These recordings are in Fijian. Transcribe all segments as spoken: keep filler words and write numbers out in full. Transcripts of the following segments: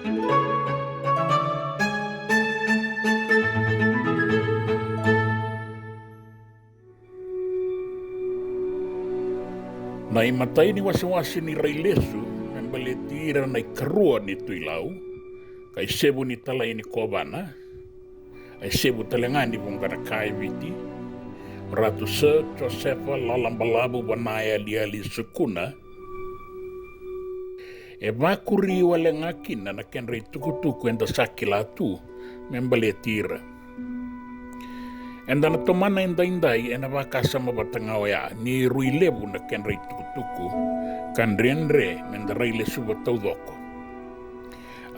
Na imatai ni wasewase ni rai lesu me baleti ira na ikarua ni Tui Lau, ka isevu ni Talai ni Kovana, a isevu tale ga ni Vuqa na Ka e Viti, o Ratu Sir Josefa Lalabalavu Vanayaliali Sukuna, e vakuri wale ga kina na kedra itukutuku eda sa kila tu me baleti ira. Eda na tomana edaidai ena vakasama vata ga oya ni rui levu na kedra itukutuku ka dredre meda rai lesuva taucoko.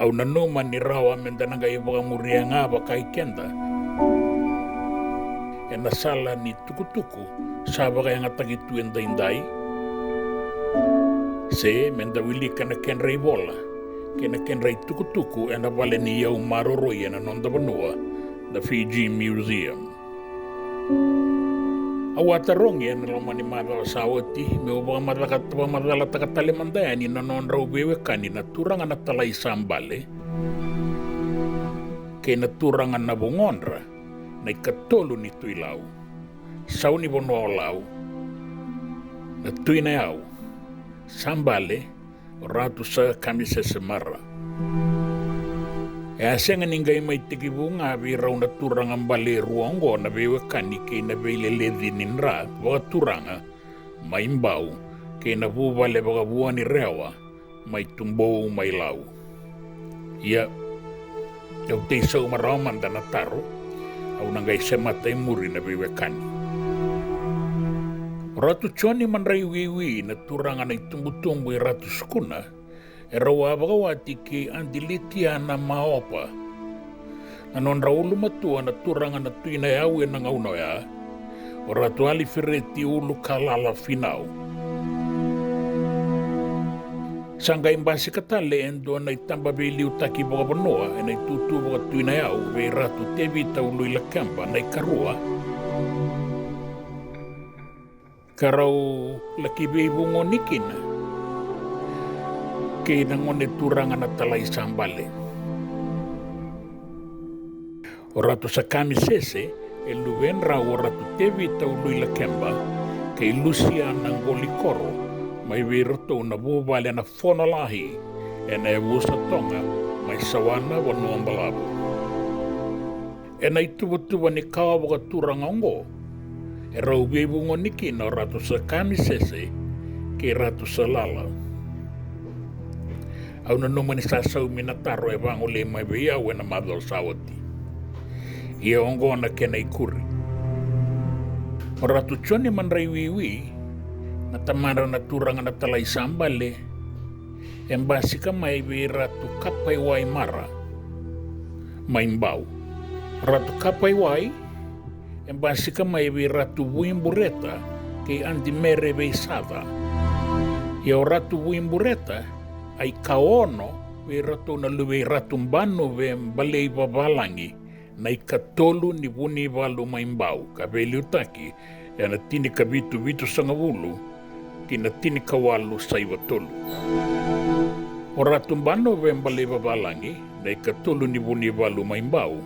Au nanuma ni rawa meda na qai vakamuria ga vakai keda ena sala ni tukutuku sa vakayagataki tu edaidai, se meda wilika na kedra ivola kei na kedra itukutuku ena vale ni iyau maroroi ena noda vanua, na Fiji Museum. Au a tarogi ena loma ni macawa sa oti meu vakamacaka-, vakamacalataka tale mada yani na nodrau veiwekani na turaga na Talai sa bale kei na turaga na Vugodra, na ikatolu ni Tui Lau, sau ni vanua o Lau, na Tui Nayau sa bale, o Ratu Sir Kamisese Mara. E a sega ni qai mai tekivu ga vei rau na turaga bale e rua oqo na veiwekani kei na veileleci ni dra vakaturaga mai Bau kei na vuvale vakavua ni Rewa mai Tubou mai Lau. Ia, au tei sauma rawa mada na taro, au na qai semata e muri na veiwekani. O Ratu Joni Madrai Wiwi na turaga na itubutubu i Ratu Sukuna, e rau a vakawati kei Adi Litiana Maopa. Na nodra ulumatua na turaga na Tui Nayau ena gauna oya, o Ratu Alifereti Ulukalala Finau. Sa qai basika tale e dua na itaba veiliutaki vakavanua ena itutu vaka-Tui Nayau vei Ratu Tevita Uluilakeba na ikarua, ka rau laki veivugoni kina kei na gone turaga na Talai sa bale. O Ratu Sir Kamisese e luvedrau o Ratu Tevita Uluilakeba kei Lusiana Qolikoro, mai vei iratou na vuvale na Fono Lahi ena yavusa Toga mai Sawana, Vanua Balavu. Ena ituvatuva ni kawa vakaturaga oqo, e rau veivugoni kina o Ratu Sir Kamisese kei Ratu Sir Lala. Au nanuma ni sa saumi na taro e vagolei mai vei au ena macawa sa oti. Ia oqo na kena ikuri. O Ratu Joni Madrai Wiwi, na tamadra na turaga na Talai sa bale, e basika mai vei Ratu Kapaiwai Mara mai Bau. Ratu Kapaiwai e basika mai vei Ratu Vuibureta kei Adi Mere Veisaca. Ia o Ratu Vuibureta a ikaono vei iratou na luve i Ratu Banuve Baleivavalagi, na ikatolu ni Vunivalu mai Bau, ka veiliutaki ena tinikavitu vitusagavulu ki na tinikawalu saiva tolu. O Ratu Banuve Baleivavalagi, na ikatolu ni Vunivalu mai Bau,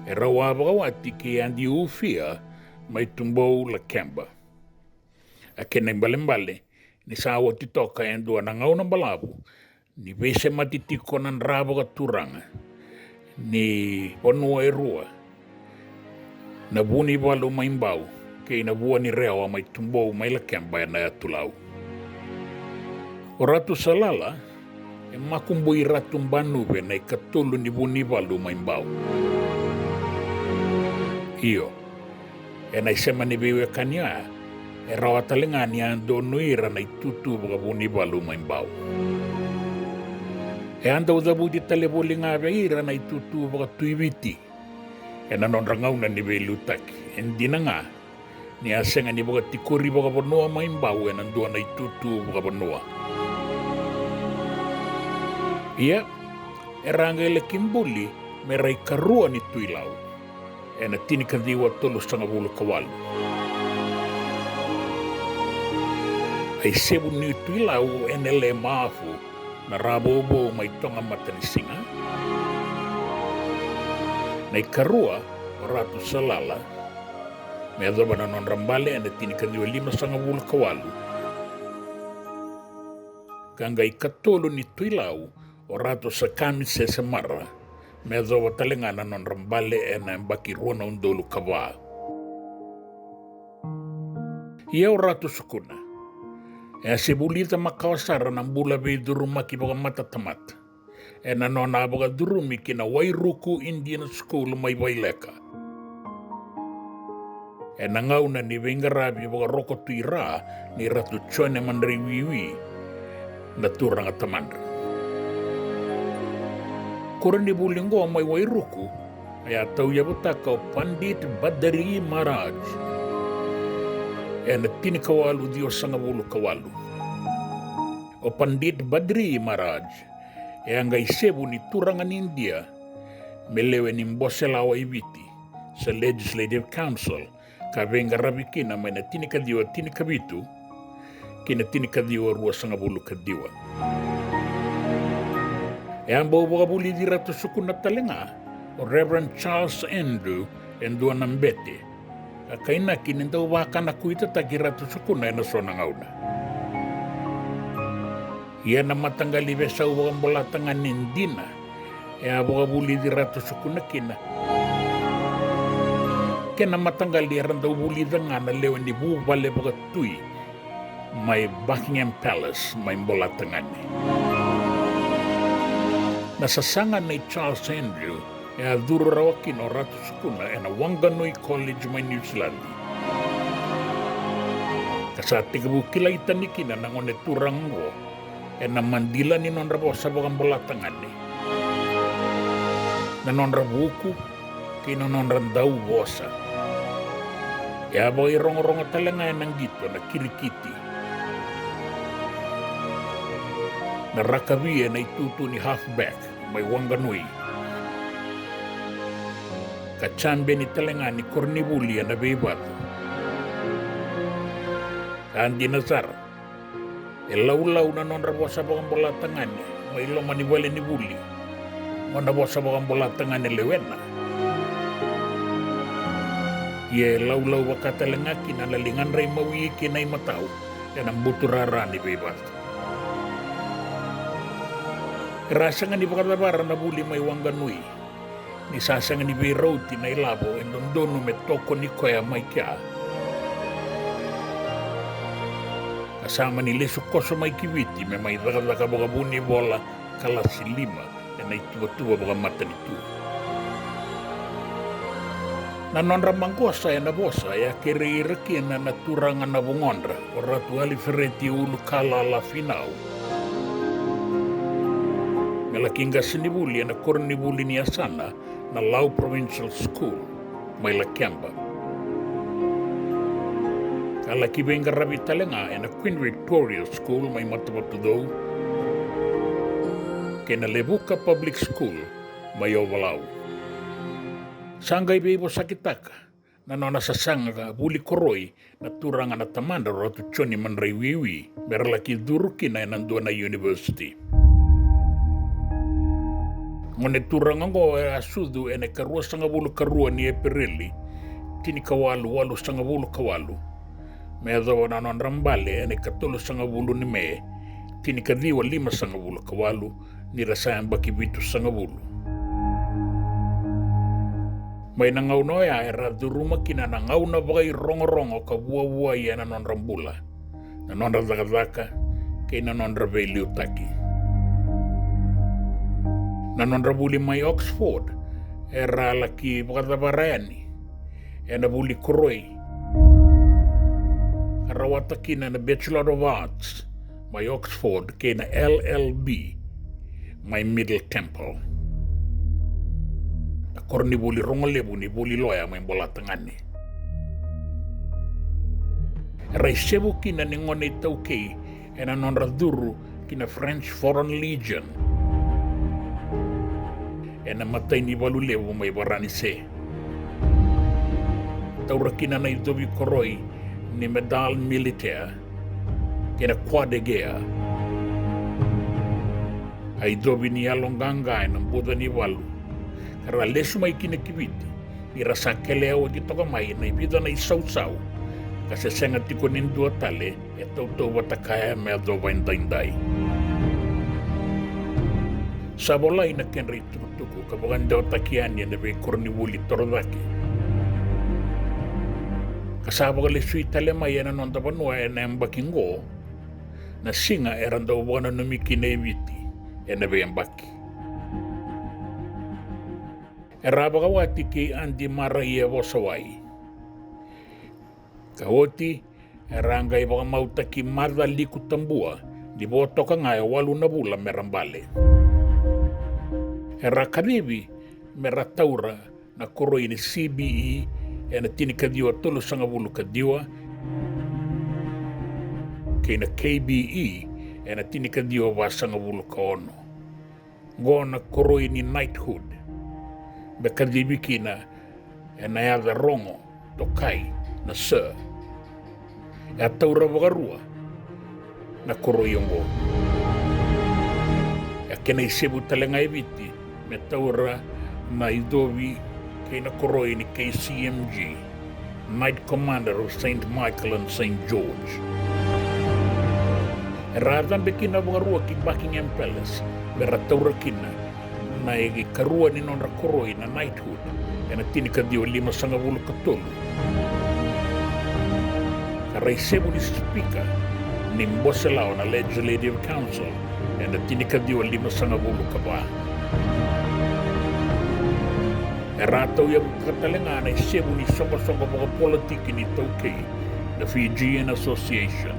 e rau a vakawati kei Adi Ufia mai Tubou, Lakeba. A kena ibalebale ni sa oti toka e dua na gauna balavu ni veisemati tiko na dra vakaturaga ni vanua e rua, na Vunivalu mai Bau kei na Vua ni Rewa mai Tubou mai Lakeba ena yatu Lau. O Ratu Sir Lala e makubui Ratu Banuve na ikatolu ni Vunivalu mai Bau. Io, ena isema ni veiwekani oya, e rawa tale ga ni a donui ira na itutu vakavunivalu mai Bau. E a dau cavuti tale voli ga vei ira na itutu vaka-Tui Viti ena nodra gauna ni veiliutaki. E dina ga ni a sega ni vakatikori vakavanua mai Bau ena dua na itutu vakavanua. Ia, era a qai laki buli me ra ikarua ni Tui Lau ena tinikaciwa tolusagavulu ka walu. A isevu ni Tui Lau ena Le Mafu Na Ravouvou mai Toga Matanisiga. Na ikarua o Ratu Salala, me yacova na nodra bale ena tinikaciwa limasagavulu ka walu. Ka qai ikatolu ni Tui Lau o Ratu Sakami Sesemara, me yacova tale ga na nodra bale ena yabaki rua na udolu ka va. Ia o Ratu Sukuna e a se vulica makawa sara na bula veicurumaki vakamatatamata ena nona a vakacurumi ki na Wairuku Indian School mai Vaileka, ena gauna ni veiqaravi vakarokotuira ni Ratu Jone Madrai Wiwi, na turaga tamadra. Koronivuli oqo mai Wairuku e a tauyavutaka o Pandit Badri Maharaj ena tinikawalu ciwasagavulu ka walu. O Pandit Badri Maharaj e a qai sevu ni turaga ni Idia me lewe ni Bose Lawa i Viti, se Legislative Council, ka veiqaravi kina mai na tinikaciwa tinikavitu ki na tinikaciwa ruasagavulu ka ciwa. E a bau vakavulici Ratu Sukuna tale ga o Reverend Charles Andrew e dua na bete, ka kainaki ni dau vakanakuitataki Ratu Sukuna ena so na gauna. Ia na mataqali veisau vakabolatagane dina e a vakavulici Ratu Sukuna kina, kei na mataqali era dau vulica ga na lewe ni vuvale vakatui mai Buckingham Palace mai Bolatagane. Na sasaga nei Charles Andrew e a curu rawa kina o Ratu Sukuna ena Wanganui College mai Niusiladi, ka sa tekivu kilai tani kina na gone turaga oqo ena madila ni nodra vosa vakabolatagane, na nodra vuku kei na nodra dauvosa. E a vakairogorogo tale ga ena qito na kirikiti, na rakavi ena itutu ni halfback mai Wanganui, ka jabeni tale ga ni koronivuli ena veivacu. Ka dina sara, e laulau na nodra vosa vakabolatagane mai loma ni vale ni vuli, mo na vosa vakabolatagane lewena. Ia e laulau vaka tale ga kina na ligadra i mawi kei na i matau ena buturara ni veivacu. Era a sega ni vakacavara na vuli mai Wanganui, ni sa sega ni veirauti na ilavo e dodonu me tokoni koya mai kea, ka sa mani lesu koso mai ki Viti me mai cakacaka vakavunivola kalasi lima ena ituvatuva vakamatanitu. Na nodra maqosa ena vosa e a kerei ira kina na turaga na Vugodra, o Ratu Alifereti Ulukalala Finau, me laki qasenivuli ena koronivuli ni yasana na Lau Provincial School mai Lakeba, ka laki veiqaravi tale ga ena Queen Victoria School mai Matavatudou, kei na Levuka Public School mai Ovalau. Sa qai veivosakitaka na nona sasaga vuli koroi na turaga na tamadra o Ratu Joni Madrai Wiwi, me ra laki curu kina ena dua na university. Gone turaga oqo e a sucu ena ikaruasagavulu ka rua ni Epereli, tinikawalu walusagavulu ka walu, me yacova na nodra bale ena ikatolusagavulu ni Me, tinikaciwa limasagavulu ka walu, ni ra sa yabaki vitusagavulu. Mai na gauna oya era a curuma kina na gauna vakairogorogo ka vuavuai ena nodra bula, na nodra cakacaka, kei na nodra veiliutaki. Na nodra vuli mai Oxford era a laki vakacavara yani ena vuli koroi, ka rawata kina na Bachelor of Arts mai Oxford kei na L L B mai Middle Temple, na koronivuli rogolevu ni vuli loya mai Bolatagane. Era isevu kina ni gone iTaukei ena nodra curu ki na French Foreign Legion ena imatai ni valu levu mai Varanise. Taura kina na icovi koroi ni Médaille Militaire kei na Croix de Guerre. A icovi ni yaloqaqa ena buca ni valu ka ra lesu mai kina ki Viti, ni ra sa kelea oti toka mai na ivica na isausau ka se sega tiko ni dua tale e tautauvata kaya me yacova edaidai. Sa volai na kedra itukutuku ka vakadewataki yani ena veikoronivuli torocake, ka sa vakalesui tale mai ena noda vanua ena yabaki oqo na siga era dau vakananumi kina e Viti ena veiyabaki. Era a vakawati kei Adi Maraie Vosawai, ka oti era a qai vakamautaki Maca Liku Tabua ni vo toka ga e walu na vula me ra bale. Era a kacivi me ra taura na koroi ni C B E ena tinikaciwa tolusagavulu ka ciwa kei na K B E ena tinikaciwa vasagavulu ka ono. Oqo na koroi ni knighthood me kacivi kina ena yaca rogo, tokai, na Sir. E a taura vakarua na koroi oqo. E a kena isevu tale ga e Viti me taura na icovi kei na koroi ni K C M G, Knight Commander of Saint Michael and Saint George. Era a cabe kina vakarua ki Buckingham Palace me ra taura kina na ikarua ni nodra koroi na knighthood ena tinikaciwa limasagavulu ka tolu, ka ra isevu ni sipika ni bose lawa na Legislative Council ena tinikaciwa limasagavulu ka va. Era a tauyavutaka tale ga na isevu ni soqosoqo vakapolitiki ni iTaukei, na Fijian Association.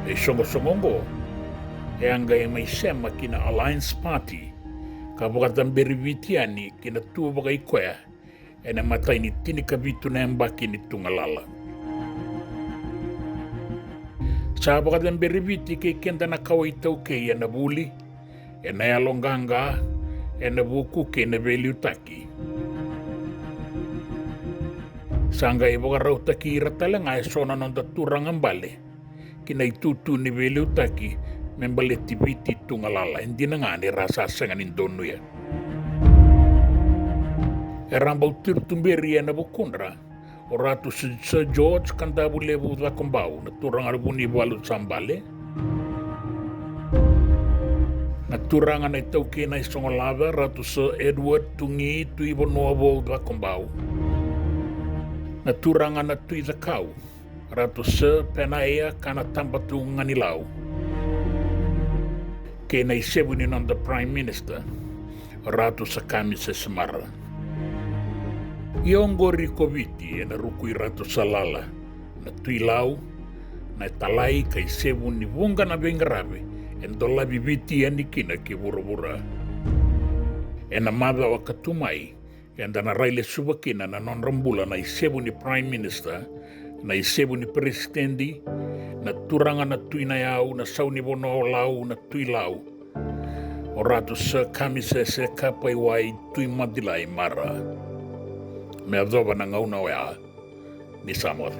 Na isoqosoqo oqo e a qai mai sema ki na Alliance Party ka vakacaberi Viti yani ki na tu vakaikoya ena imatai ni tinikavitu na yabaki ni tugalala. Sa vakacaberi Viti kei keda na kawa iTaukei ena vuli, ena yaloqaqa, ena vuku kei na veiliutaki. Sa qai vakarautaki ira tale ga eso na noda turaga bale ki na itutu ni veiliutaki me baleti Viti tugalala, e dina ga ni ra sa sega ni donuya. Era a bau tiri tuberi ena vukudra o Ratu Sir, Sir George Kadavulevu Cakobau, na turaga na Vunivalu sa bale, na turaga na iTaukei Naisogolaca, Ratu Sir Edward Tugi Tuivanuavou Cakobau, na turaga na Tui Cakau, Ratu Sir Penaia Kanatabatu Ganilau, kei na isevu ni noda Prime Minister, Ratu Sir Kamisese Mara. Ia oqori ko Viti ena ruku i Ratu Salala, na Tui Lau, na italai ka isevu ni vuqa na veiqaravi e dolavi Viti yani kina ki vuravura. Ena macawa ka tu mai, eda na railesuva kina na nodra bula na isevu ni Prime Minister, na isevu ni Peresitedi, na turaga na Tui Nayau, na sau ni vanua o Lau, na Tui Lau, o Ratu Sir Kamisese Kapaiwai Tuimacilai Mara. Me yacova na gauna oya, ni sa moce.